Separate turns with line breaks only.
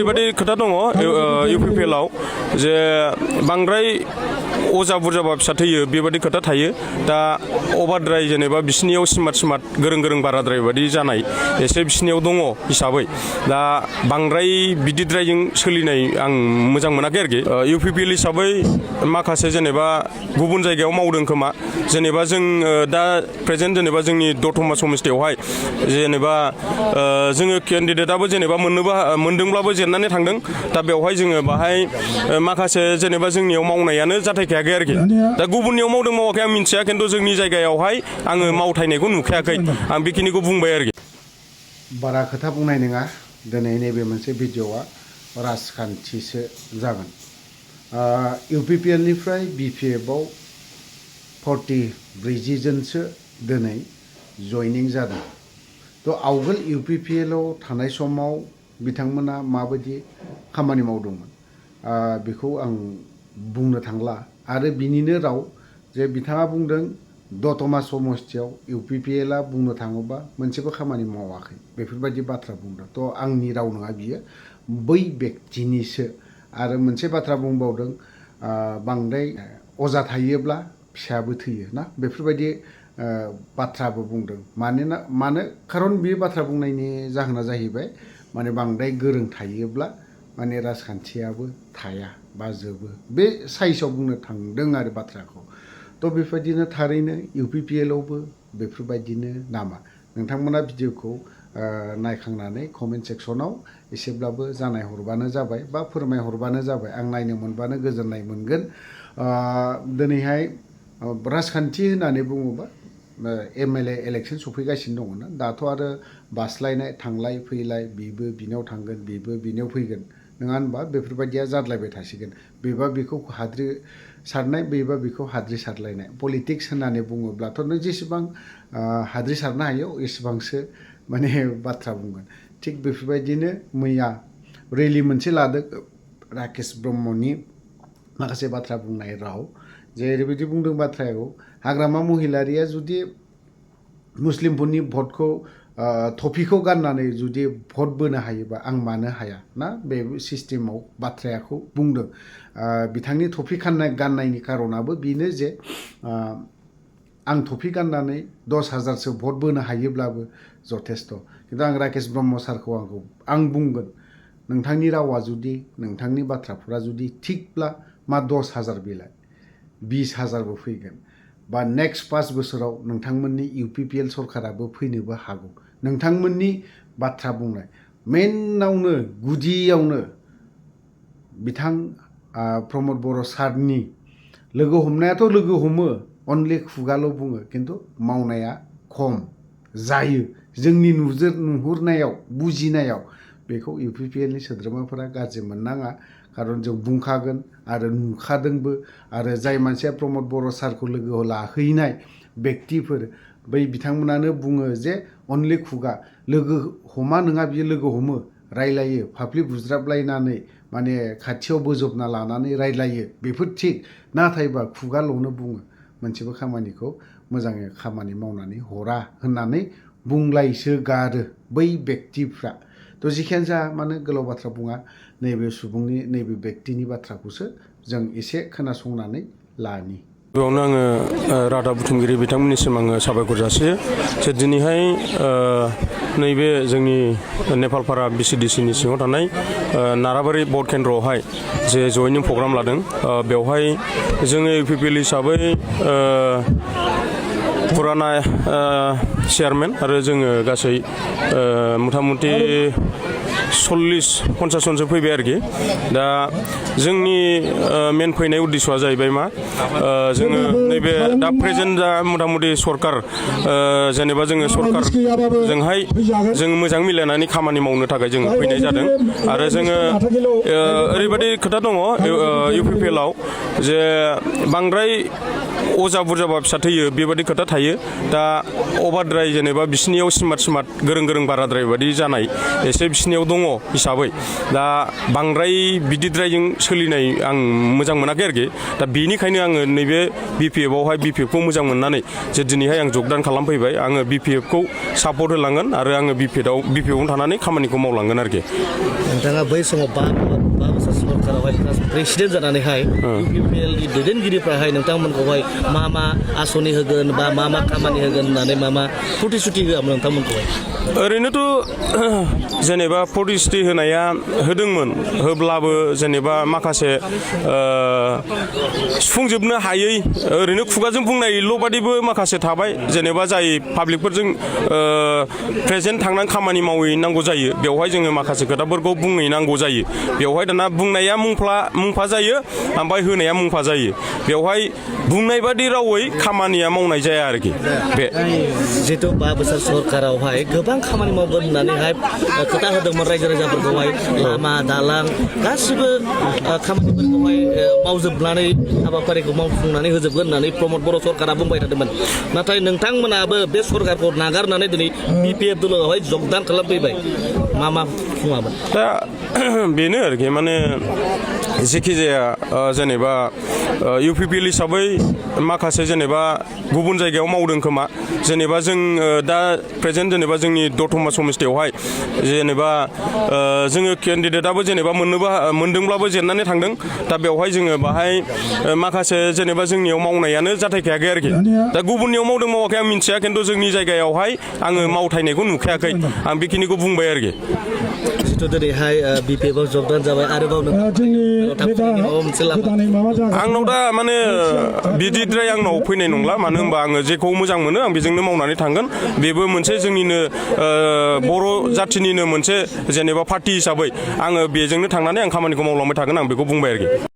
ओरैबायदि खोथा दङ UPPL आव जे बांद्राय अजा बुरजाबा फिसा थैयो बेबायदि खोथा थायो दा अभारद्राय जेनेबा बिसिनियाव स्मार्ट गोरों बाराद्राय बायदि जानाय एसे बिसिनियाव दङ हिसाबै दा बांद्राय बिदिद्रायजों सोलिनाय आं मोजां मोनाखै आरोखि UPPL हिसाबै माखासे जेनेबा गुबुन जायगायाव मावदों खोमा जेनेबा जों दा प्रेजेन्ट जेनेबा जोंनि दतमा समस्थियावहाय जेनेबा जोङो केन्डिडेटआबो जेनेबा मोनदोंब्लाबो जेननानै थांदों दा बेवहाय जोङो बाहाय माखासे जेनेबा जोंनियाव मावनायानो जाथायखायाखै आरोखि दा गुबुननियाव मावदों मावाखै आं मिन्थिया खिन्थु जोंनि जायगायावहाय आङो मावथायनायखौ नुखायाखै आं बेखिनिखौ बुंबाय आरोखि
बारा खोथा बुंनाय नङा दिनै नैबे मोनसे भिडिअआ राजखान्थिसो जागोन UPPL निफ्राय BPF आव 40 जनसो दिनै जयनिं जादों थ' आवगोल UPPL आव थानाय समाव बिथांमोना माबायदि खामानि मावदोंमोन बेखौ आं बुंनो थांला आरो बिनिनो राव जे बिथाङा बुंदों दतमा समस्थियाव UPPL आ बुंनो थाङोबा मोनसेबो खामानि मावाखै बेफोरबायदि बाथ्रा बुंदों थ' आंनि राव नङा बियो बै व्यक्तिनिसो आरो मोनसे बाथ्रा बुंबावदों बांद्राय अजा थायोब्ला फिसाबो थैयो ना बेफोरबायदि बाथ्राबो बुंदों मानो खारन बे बाथ्रा बुंनायनि जाहोना जाहैबाय माने बांद्राय गोरों थायोब्ला माने राजखान्थियाबो थाया बा जोबो बे साइसाव बुंनो थांदों आरो बाथ्राखौ थ' बेबायदिनो थारैनो UPPL आवबो बेफोरबायदिनो नामा नोंथांमोना भिडिअखौ नायखांनानै कमेन्ट सेक्सनाव एसेब्लाबो जानाय हरबानो जाबाय बा फोरमायहरबानो जाबाय आं नायनो मोनबानो गोजोननाय मोनगोन दिनैहाय राजखान्थि होननानै बुङोबा MLA इलेक्सन सफैगासिनो दङ ना दाथ' आरो बास्लायनाय थांलाय फैलाय बेबो बिनाव थांगोन बेबो बिनाव फैगोन नङा होनबा बेफोरबायदिया जाद्लायबाय थासिगोन बेबा बेखौ हाद्रि सारनाय बेबा बेखौ हाद्रि सारलायनाय पलिटिक्स होननानै बुङोब्लाथ' नों जेसेबां हाद्रि सारनो हायो एसेबांसो माने बाथ्रा बुंगोन थिग बेफोरबायदिनो मैया रेलि मोनसे लादों राकेश ब्रह्मनि माखासे बाथ्रा बुंनाय राव जे ओरैबायदि बुंदों बाथ्रायाव हाग्रामा महिलारिया जुदि मुस्लिमफोरनि भटखौ थफिखौ गाननानै जुदि भट बोनो हायोबा आं मानो हाया ना बे सिस्टेमाव बाथ्राखौ बुंदों बिथांनि थफि गाननायनि कारनाबो बेनो जे आं थफि गाननानै 10,000सो भट बोनो हायोब्लाबो जथेस्थ' खिन्थु आं राकेश ब्रह्म सारखौ आं बुंगोन नोंथांनि रावा जुदि नोंथांनि बाथ्राफोरा जुदि थिगब्ला मा 10,000 बेलाय 20,000बो फैगोन बा नेक्स्ट 5 बोसोराव नोंथांमोननि UPPL सरकाराबो फैनोबो हागौ नोंथांमोननि बाथ्रा बुंनाय मेनावनो गुदियावनो बिथां प्रमद बर' सारनि लोगो हमनायाथ' लोगो हमो अनलि खुगाल' बुङो खिन्थु मावनाया खम जायो जोंनि नुहुरनायाव बुजिनायाव बेखौ UPPL नि सोद्रोमाफोरा गाज्रि मोननाङा खारन जों बुंखागोन आरो नुखादोंबो आरो जाय मानसिया प्रमद बर' सारखौ लोगो लाहैनाय व्यक्तिफोर बै बिथांमोनानो बुङो जे अनलि खुगा लोगो हमा नङा बियो लोगो हमो रायलायो फाफ्लि बुज्राबलायनानै माने खाथियाव बोजबना लानानै रायलायो बेफोर थिग नाथायबा खुगाल'नो बुङो मोनसेबो खामानिखौ मोजाङै खामानि मावनानै हरा होननानै बुंलायसो गारो बै व्यक्तिफ्रा थ' जिखियानो जा मानो गोलाव बाथ्रा बुङा नैबे सुबुंनि नैबे व्यक्तिनि बाथ्राखौसो जों एसे खोनासंनानै लानि
बेयावनो आङो रादाब बुथुमगिरि बिथांमोननिसिम आङो साबायखर जासियो जे दिनैहाय नैबे जोंनि नेपालपारा BCDC नि सिङाव थानाय नाराबारि भट केन्द्रआवहाय जे जयनिं प्रग्राम लादों बेवहाय जोङो UPPL हिसाबै पुराना चेयारमेन आरो जोङो गासै मथा-मथि 40-50 जनसो फैबाय आरोखि दा जोंनि मेन फैनाय उद्देश्यआ जाहैबाय मा जोङो नैबे दा प्रेजेन्ट दा मथा-मथि सरकार जेनेबा जोङो सरकारजोंहाय जों मोजां मिलायनानै खामानि मावनो थाखाय जों फैनाय जादों आरो जोङो ओरैबायदि खोथा दङ UPPL आव जे बांद्राय अजा बुरजाबा फिसा थैयो बेबायदि खोथा थायो दा अभारद्राय जेनेबा बिसिनियाव स्मार्ट गोरों बाराद्राय बायदि जानाय एसे बिसिनियाव दङ दङ हिसाबै दा बांद्राय बिदिद्रायजों सोलिनाय आं मोजां मोनाखै आरोखि दा बेनिखायनो आङो नैबे BPF-आवहाय BPF-खौ मोजां मोननानै जे दिनैहाय आं जगदान खालामफैबाय आङो BPF-खौ सापर्ट होलांगोन आरो आङो BPF-आवनो थानानै खामानिखौ मावलांगोन आरोखि
नोंथाङा बै समाव 5 बोसोर सरकारावहाय प्रेसिडेन्ट जानानैहाय UPPL-नि दैदेनगिरिफ्राहाय नोंथांमोनखौहाय मा आसनि होगोन बा मा खामानि होगोन होननानै मा प्रतिश्रुति होआमोन नोंथांमोनखौहाय
ओरैनोथ' जेनेबा प्रतिश्रुति होनाया होदोंमोन होब्लाबो जेनेबा माखासे सुफुंजोबनो हायै ओरैनो खुगाजों बुंनायल' बादिबो माखासे थाबाय जेनेबा जाय पाब्लिकफोरजों प्रेजेन्ट थांनानै खामानि मावहैनांगौ जायो बेवहाय जोङो माखासे खोथाफोरखौ बुंहैनांगौ जायो बेवहाय दाना बुंनाया मुंफा जायो ओमफ्राय होनाया मुंफा जायो बेवहाय बुंनाय बादि रावै खामानिया मावनाय जाया आरोखि बे
जिहेतु 5 बोसोर सरकारावहाय गोबां खामानि मावगोन होननानैहाय खोथा होदोंमोन रायजो राजाफोरखौहाय लामा दालां गासिबो खामानिफोरखौहाय मावजोबनानै हाबाफारिखौ मावफुंनानै होजोबगोन होननानै प्रमद बर' सरकारा बुंबाय थादोंमोन नाथाय नोंथांमोनाबो बे सरकारखौ नागारनानै दिनै BPF दलावहाय जगदान खालामफैबाय मा बुङामोन
दा बेनो आरोखि माने जेखि जाया जेनेबा UPPL हिसाबै माखासे जेनेबा गुबुन जायगायाव मावदों खोमा जेनेबा जों दा प्रेजेन्ट जेनेबा जोंनि दतमा समस्थियावहाय जेनेबा जोङो केन्डिडेटआबो जेनेबा मोनदोंब्लाबो जेननानै थांदों दा बेवहाय जोङो बाहाय माखासे जेनेबा जोंनियाव मावनायानो जाथायखायाखै आरोखि दा गुबुननियाव मावदों मावाखै आं मिन्थिया खिन्थु जोंनि जायगायावहाय आङो मावथायनायखौ नुखायाखै आं बेखिनिखौ बुंबाय आरोखि
जिथु दिनैहाय BPF-आव जगदान जाबाय आरोबाव
आंनाव दा माने बिदिद्राय आंनाव फैनाय नंला मानो होनबा आङो जेखौ मोजां मोनो आं बेजोंनो मावनानै थांगोन बेबो मोनसे जोंनिनो बर' जाथिनिनो मोनसे जेनेबा पार्टि हिसाबै आङो बेजोंनो थांनानै आं खामानिखौ मावलांबाय थागोन आं बेखौ बुंबाय आरोखि